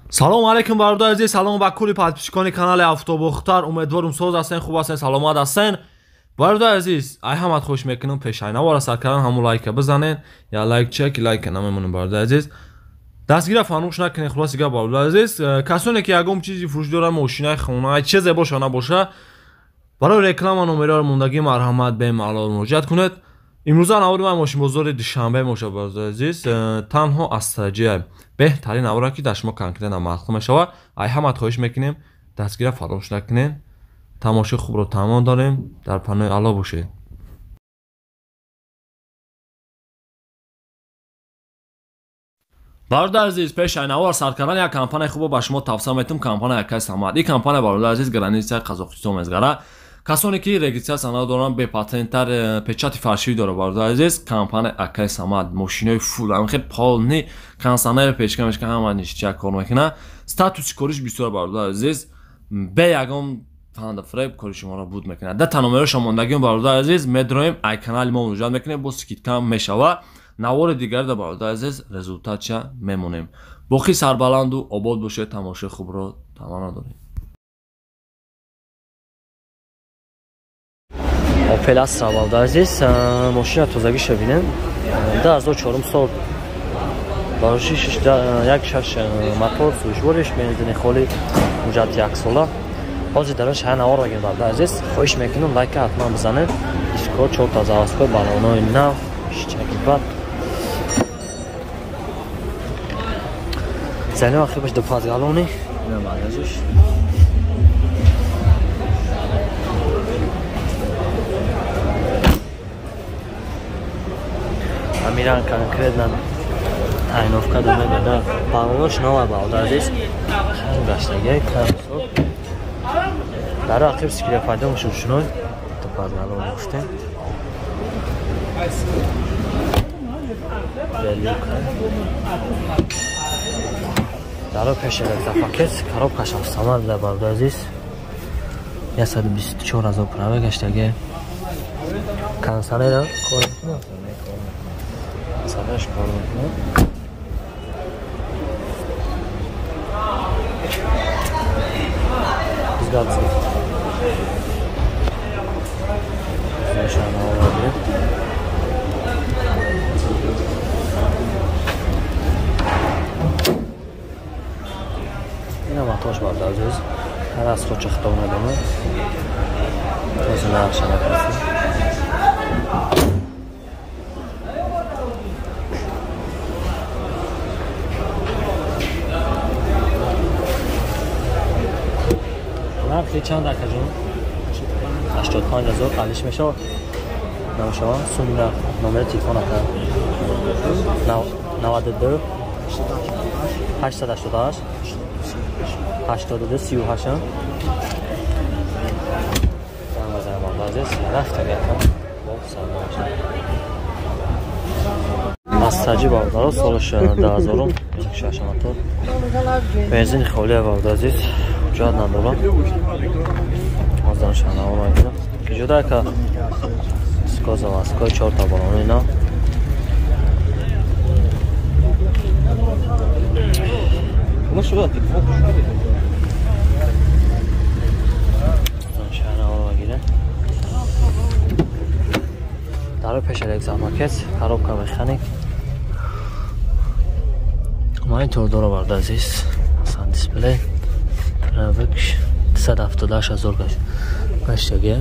Салом алейкум бародари азиз, салом ба кулли подписчикони канали Автобохтар. Умедворум соз ҳастен, хуб ҳастен, саломат ҳастен. Бародари азиз, ай ҳамат хоҳиш мекунам пешайнавора сар кардан ҳамун лайка бизанен, я лайк чек, лайка намемонем бародари азиз. Дастгира фаромӯш накунед, хулоси гап бародари азиз. Касоне ки ягон чизи фурӯш доранд, мошинаи хона, чизе боша набоша, барои реклама номерои мондагӣ марҳамат бемалол муроҷиат кунед. Имрӯза навори ман мошинбозори Душанбе мебошад бародари азиз. Танҳо астраҷия беҳтарин навора ки дар шумо конкретно маъқул мешавад. Ай ҳамат хоҳиш мекунем дастгира фаромӯш накунед. Тамошои хубро тамом дорем. Дар паноҳи Аллоҳ бошед. Бародари азиз, пеш ай навор сар кардан як компанияи хубо ба шумо тавсия метум, компания Акай Самад. Ин компания бародари азиз границаи Қазоқистон мезгара. Касоне ки регистрация надоранд, бепатенттар печати фаршивӣ дорад бародари азиз, компания Акай Самад мошинои фул, ҳамин полни консанер печка мешка ҳама ништяк кор мекунад. Статуси кориш бисёр бародари азиз, бе ягон фанда фреб кори шуморо буд мекунад. Да номероша мондагиам бародари азиз, медроем ай канали мо муроҷиат мекунем, бо скидка мешава. Навори дигар да бародари азиз результатша мемонем. Боқӣ сарбаланду обод бошед, тамошои хубро таманно дорем. Opel Astra бародари азиз, мошина тозагиша бинем. 2004 сол. Бароши 1.6 мотор, сӯзишвориш, бензини холи, муҷадди як сола. Ҳозир дараш ҳар навор бигирем бародари азиз. Хоҳиш мекунам лайка ҳатман бизанед. Дискҳо 4 та заводской, баллонҳои нав, шичаки бад. Зани ахибаш ду пазгалони. Ина багажиш. Амиран конкретно тайновка да мегада. Баллонош нова бародари азиз. Гаштаги камсо. Дар ақиб скиля пайдо мешуд шуной. Ду пазгалони гуфтем. Дар пеш электропакет, коробкаш автомат да бародари азиз. 124 ҳазор права гаштаги. Консанера кор мекунад. Садаш кор мекунад. Бизгат. Нишона овард. Ина мотош бародари азиз. Ҳар аз худ чахто медонад. Тоза нарша накард. Нархи чанд акаҷон? 85 ҳазор алиш мешавад? Намешавад? Суми нарх, номери телефон ака. 92 888 82 38. Занг бизанем бародари азиз. Рафтем якам. Астраҷи бародаро солаш 2000 1.6 мотор. Бензини холия бародари азиз. Ҳуҷҷат надорам. Озданша навор мегирам. Киҷода ака? Ско заводской 4 та баллони нав. Озданша навор мегирам. Дар пеш электропакет, коробка механик. Монитор дора бародари азиз. Сан дисплей. Правик 278 ҳазор гаштаги.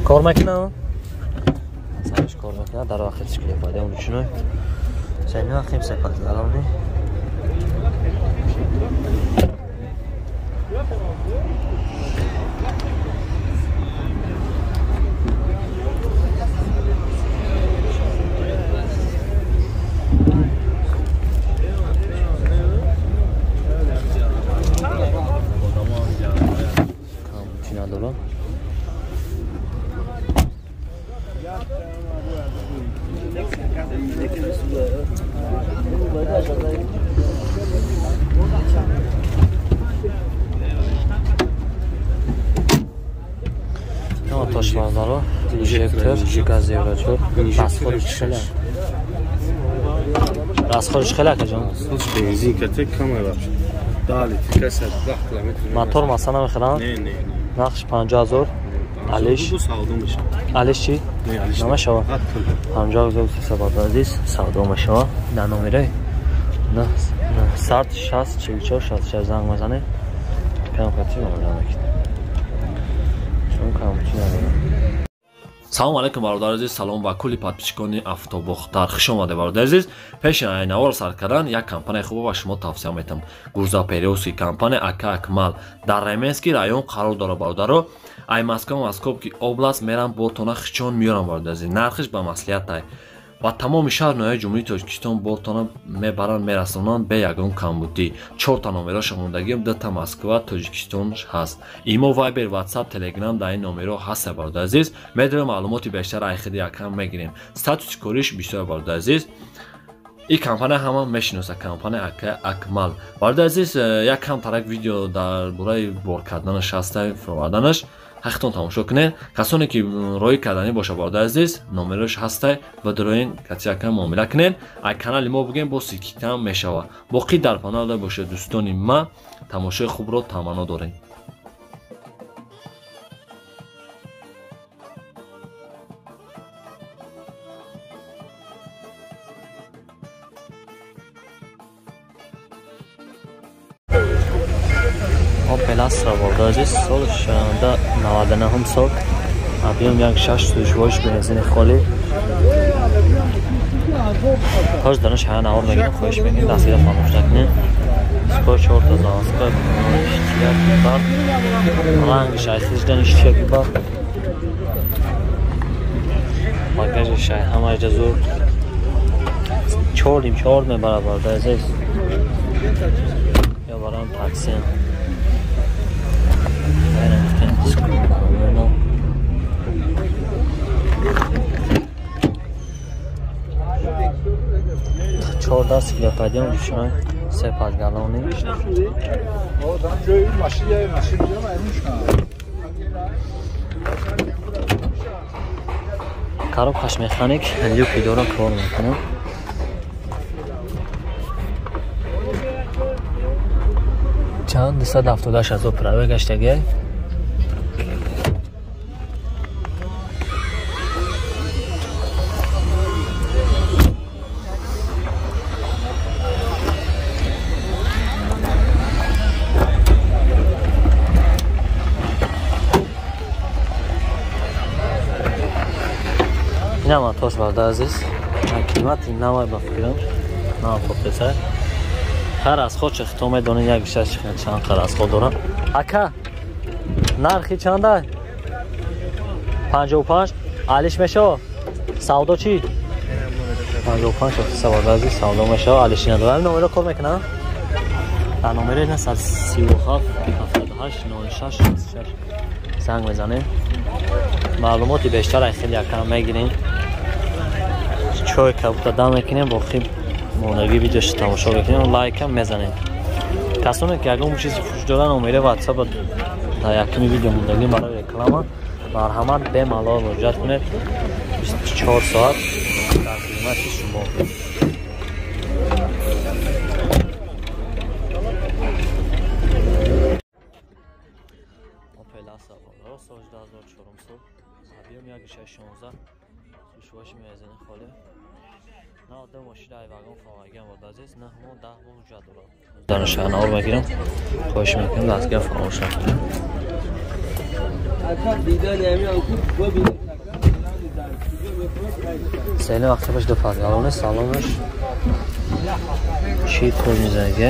Кор мекунад? Сараш кор мекунад, дар вақти шикли пайдо мешунад. Сени вақти сепазгалони. Мотош бародаро, инжектор, газ евро 4, расходи чишела. Расходш хеле акаҷон? Расходш бензин кате камай вообще. 10 литр каса 10 километр. Мотор маса намехӯранд? Не, не, не. Нархш 50 000. Алиш? Савдо мешавад. Алиш чӣ? Не, алиш намешавад. 50 300 бародари азиз савдо мешавад. Дар номераи 960 44 66 занг мезанед. Кам кати муомила мекунед. Чун камчи надорад. Салом алейкум бародари азиз, салом ба кулли подписчикони Автобохтар. Хуш омадед бародари азиз. Пеши навор сар кардан як компанияи хуб ба шумо тавсия метам. Гурзапериоски компания ака Акмал дар Ременский район қарор дорад бародаро. Ай Москва, Московский област мерам бортона хичон меёрам бародари азиз. Нархиш ба маслиҳат ай. Ба тамоми шаҳр ноҳияи Ҷумҳурии Тоҷикистон бортона мебаранд, мерасонанд бе ягон камбудӣ. 4та номероша мондагиам, 2та Москва, Тоҷикистон ҳаст. Имо, Вайбер, Ватсап, Телеграм дар ин номеро ҳаст бародари азиз. Медонем маълумоти бештар айхиди якам мегирем. Статуси кориш бисёр бародари азиз. Ин компания ҳама мешиноса, компания ака Акмал. Бародари азиз, як кам тарак видео дар бораи бор карданаш ҳаста, фуроварданаш. Ҳақтон тамошо кунед. Касоне ки роӣ карданӣ боша бародари азиз, номерош ҳастай ва дороин кати ака муомила кунед. Ай канали мо бигем бо сикитам мешава. Боқӣ дар паноҳ бошед дӯстони ма, тамошои хубро таманно дорем. Opel Astra бародари азиз, соли 99 сол, объем 1.6 сӯзишвориш бензини холӣ. Тош дараш ҳая навор мегирем, хоҳиш мекунем дастгира фаромӯш накунед. Скор 4та заводской, иштияки бар, рангиш айхиждан иштияки бар. Багажиш ай ҳамаҷа зур. 4.5 мебарад бародари азиз. Я барам такси. Чорда сиклопедион рӯшнай, се пазгалони. Коробкаш механик, люки дора кор мекунад. Чанд 278 ҳазор праве гаштагиай. Инам атош бародари азиз, қимати навай ба фикрам, нав фоқесай. Ҳар аз худ чӣ медонед, як бишаш чанд қар аз худ дорам. Ака, нархи чанда? 55. Алиш мешава? Савдо чӣ? 55 бародари азиз, савдо мешава, алиш надорам. Номеро кор мекунам? Дар номери 937 78 06 66 занг мезанем. Маълумоти бештар ай хеле якам мегирем. Чой кабута дам мекунем, боқӣ мондагӣ видеош тамошо мекунем, лайкам мезанем. Касоне ки ягон чизи фурӯш доранд, номери WhatsApp дар якуми видео мондагӣ барои реклама, марҳамат бемалол муроҷиат кунед. 24 соат дар хидмати шумо. Opel Astra соли 2004 сол, объем 1.16, сӯзишвориш бензини холӣ. На ду мошина ай вагон фаромагиам бародари азиз, 9 моҳ 10 моҳ ҳуҷҷат дорад. Дар навор мегирам, хоҳиш мекунам дастгира фаромӯш накунед. Сели вақти баш ду пазгалоне, салонаш чӣ кор мезаге,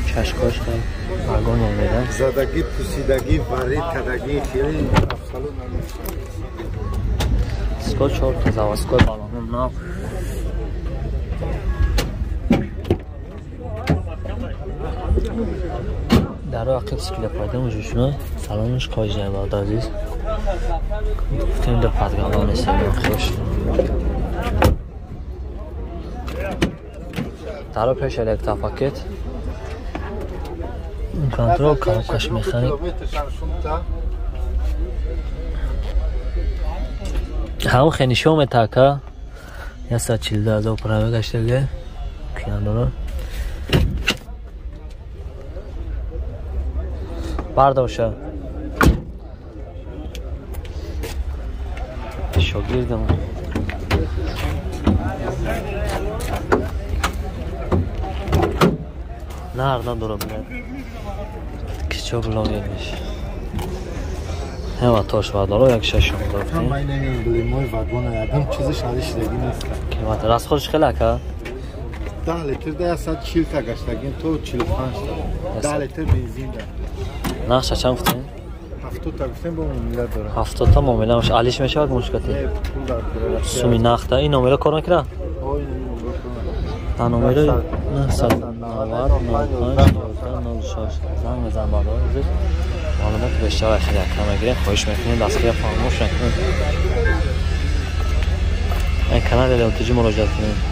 чашкош хел вагон омеда. Задагӣ, пусидагӣ, варид кардагӣ хеле абсолют намешавад. Скор 4та заводской балоном нав. Дар ақиб сиклопедион вуҷуд салонаш коҷ бародари азиз. Гуфтем ду пазгалоне селон хеш. Дар пеш электропакет. Контрол коробкаш механик. Ҳамон хе нишон метака. 142 ҳазор праве гаштаге. мумкин надорад. Бардоша. Шогирдам. Нар надорам. Кичо блогер меш. Ҳама тош вардоро як шашум дорем. Ман намедонам мой вагон ягон чизаш алиш дагӣ нест. Километр расходш хеле ака? 10 литр да 140 та гаштагин то 45 та. 10 литр бензин да. Нақша чанд гуфтем? 70 та гуфтем бо муомила дорам. 70 та муомила алиш мешавад мушкати? Суми нақда ин номера кор накарда? Та номери 990 95 96 занг мезанам бардор. Маълумот бештар хеле кам мегирем. Хоҳиш мекунем дастгирӣ фаромӯш накунед. Ин канали LTG муроҷиат кунед.